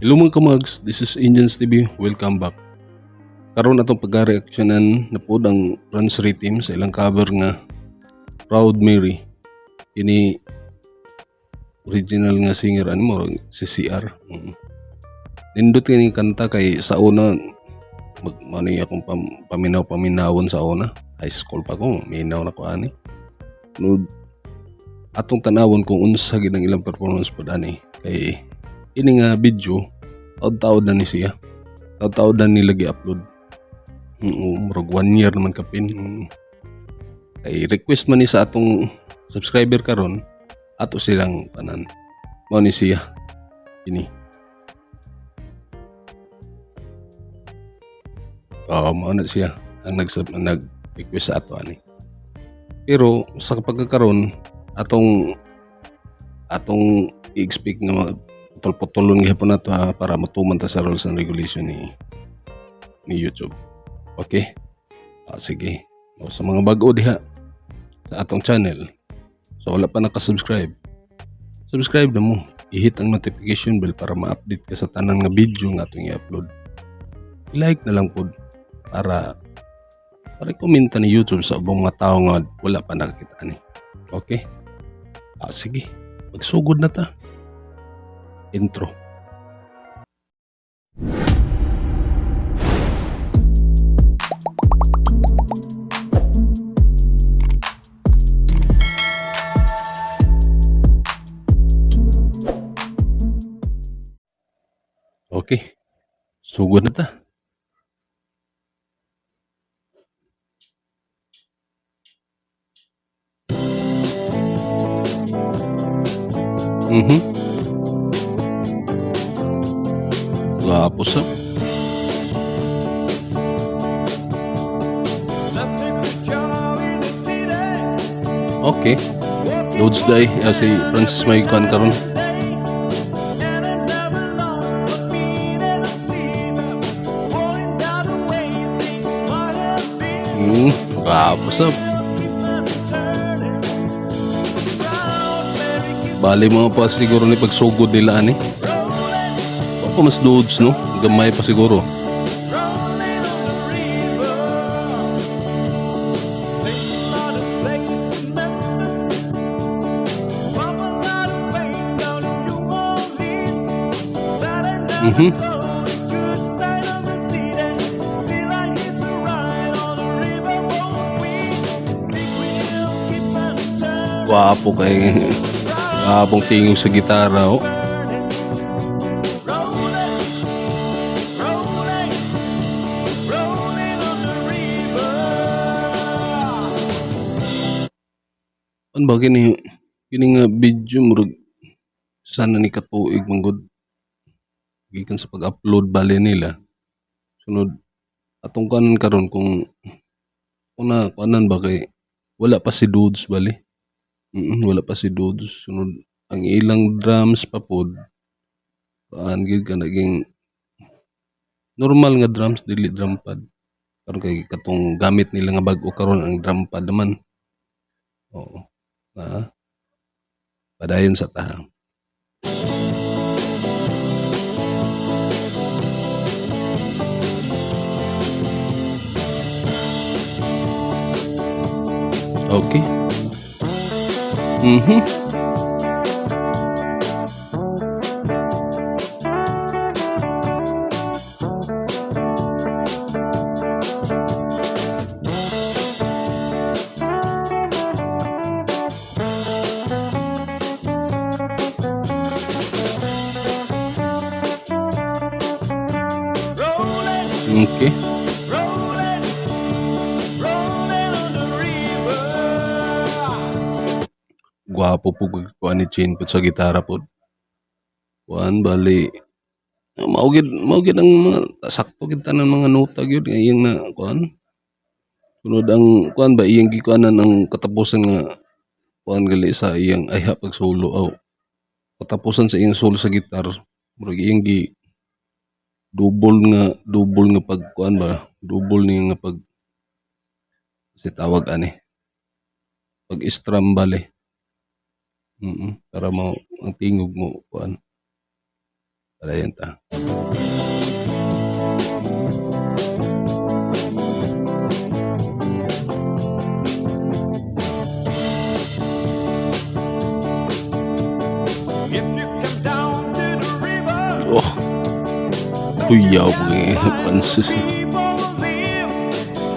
Hello mga kamags, this is Indians TV. Welcome back. Karon atong pagka-reactionan na pod ang Franz Team sa ilang cover nga Proud Mary. Kini original nga singer ano mo si CR. Nindot kini kanta kay sa una mag mani akong paminaw paminawon sa una. High school pa ko, minaw na ko ani. Nud atong tanawon kung unsa gid ang ilang performance pod ani kay ini nga video taod-taod na ni siya. Taod-taod na nila gi-upload. Oo, murag 1 year naman kapin. Kay request man ni sa atong subscriber karon ato silang tanan. Mao ni siya. Ini. Oo, mao na siya ang nag request sa ato ani. Pero sa pagkakaron atong atong i-expect nga putol-putulon gihapon nato ha, para matuman ta sa rules and regulation ni YouTube. Okay? Ah, sige. O, sa mga bago diha sa atong channel, so wala pa naka-subscribe, subscribe na mo. I-hit ang notification bell para ma-update ka sa tanan nga video nga atong i-upload. I-like na lang pod para para komenta ni YouTube sa ubang mga tao nga wala pa nakakita ani. Okay? Ah, sige. Magsugod na ta. Intro. Okay. Sugod na ta. Gwapo sa. Okay. Loads day si Francis may kuan karon. Gwapo sa. Bali mga pa siguro ni pagsugod nila ani. Wa pa mas loads, no? Gamay pa siguro. Gwapo kay gwapong tingog sa gitara oh. Ano ba kini kini nga video murag sana ni katuig man gud gikan sa pag-upload bali nila. Sunod atong kanon karon kung una kuanan ba kay wala pa si Dudes bali. Wala pa si Dudes. Sunod ang ilang drums pa pod kuan gyud ka naging normal nga drums, dili drum pad. Karon kay katong gamit nila nga bag-o karon ang drum pad naman. Oo. Ah. Padayon sa ta. Okay. Okay. Gwapo po kuan ni Chin pud sa gitara pod. Kuan bali mao gid ang mga sakto gid tanan mga nota gyud nga iyang na kuan. Sunod ang kuan ba iyang gikuanan ang katapusan nga kuan gali sa iyang ayha pag solo aw katapusan sa iyang solo sa gitar murag iyang gi double nga pag kuan ba double niya nga pag si tawag ani pag strum bali. Para mo ang tingog mo kuan. Padayon ta. If you come down to the river, Oh. Kuyaw po kay Francis. People will live.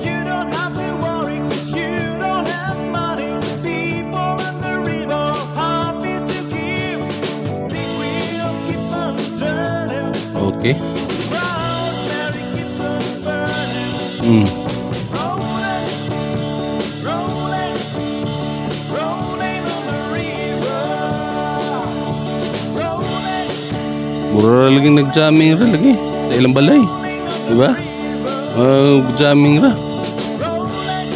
You don't have to worry 'cause you don't have money. People in the river happy to give. Big wheel keep on turning. Proud Mary keeps on burning. Rolling, rolling, rolling on the river. Rolling. Mura ra lagi nag-jamming ra lagi sa ilang balay. Di ba? Jamming ra. Rolling,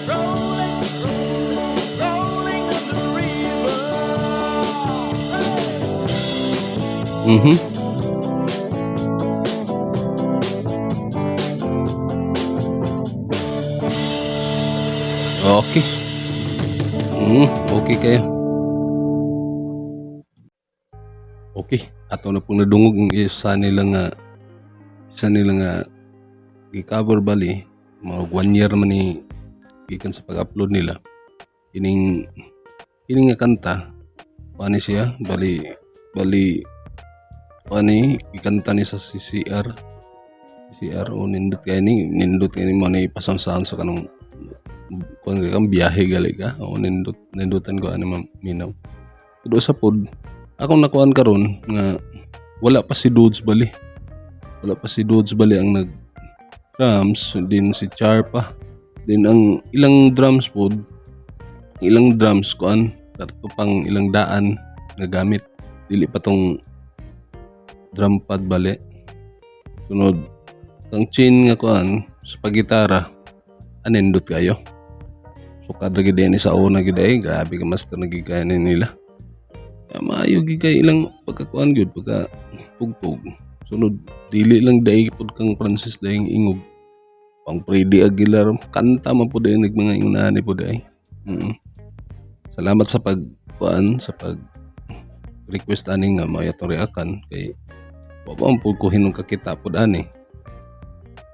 rolling, rolling on the river. Hey. Okay. Okay kayo. Okay, ato na pong nadungog ang isa nila nga gi-cover bali mga 1 year man ni gikan sa pag-upload nila kining nga kanta. Paani siya bali bali paani ikanta ni sa CCR CCR o nindot kay ni, nindot kay ni mo na ipasamsahan sa kanong kuan kang biyahe gali ka o nindot, nindutan ko ani minaw. Pero sa pod akong nakuan karon nga wala pa si Dudes bali, wala pa si Dudes bali ang nag drums din, si Char pa din. Ang ilang drums pod, ilang drums kuan kadto pang ilang daan nga gamit, dili pa tong drum pad bali. Sunod kang Chin nga kuan sa pagitara, anindot kayo. Sukad ra gid ni sa una gid ay, grabe ka master na gid kaya ni nila. Kaya maayo gid kay ilang pagkakuan gyud, pagka tugtog. Sunod dili lang dai pud kang Francis dayeng ingog pang Freddie Aguilar kanta man pud ay nagmanga ingon ani pud ay. Salamat sa pagkuan, sa pag request ani nga mao atong reakan kay wa pa man pud ko hinong kakita pud ani.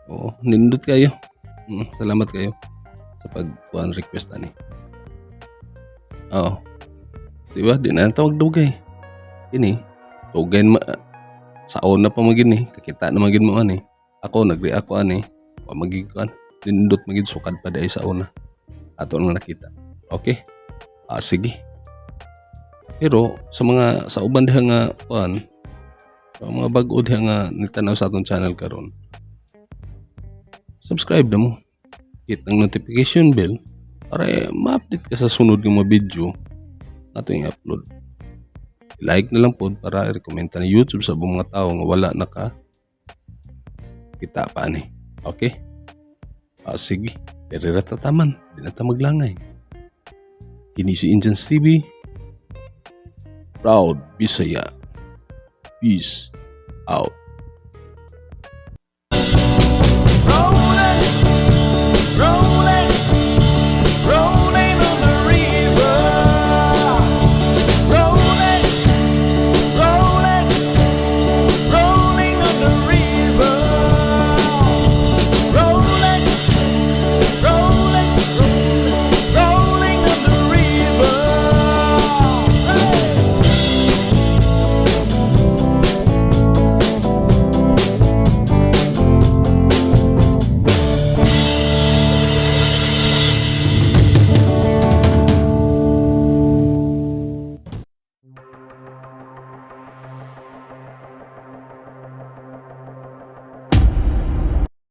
Oo, nindot kayo. Salamat kayo sa pagkuan, request ani. Oo. Di ba? Di na tawag dugay. Ini, dugay ma sa una pa magin ni, kakita na magin mo ani. Ako nag-react ko ani, wa magig kuan. Nindot magid, sukad pa dai sa una. Ato nang nakita. Okay? Ah, sige. Pero sa mga sa uban diha nga kuan, sa mga bag-o diha nga nitanaw sa atong channel karon, subscribe na mo. Hit ang notification bell para eh, ma-update ka sa sunod nga mga video atong i-upload. Like na lang pod para i-recommend ni YouTube sa ubang mga tao nga wala naka kita pa ani. Okay? Ah, sige. Diri ra ta taman. Di na ta maglangay. Kini si Indians TV. Proud Bisaya. Peace out.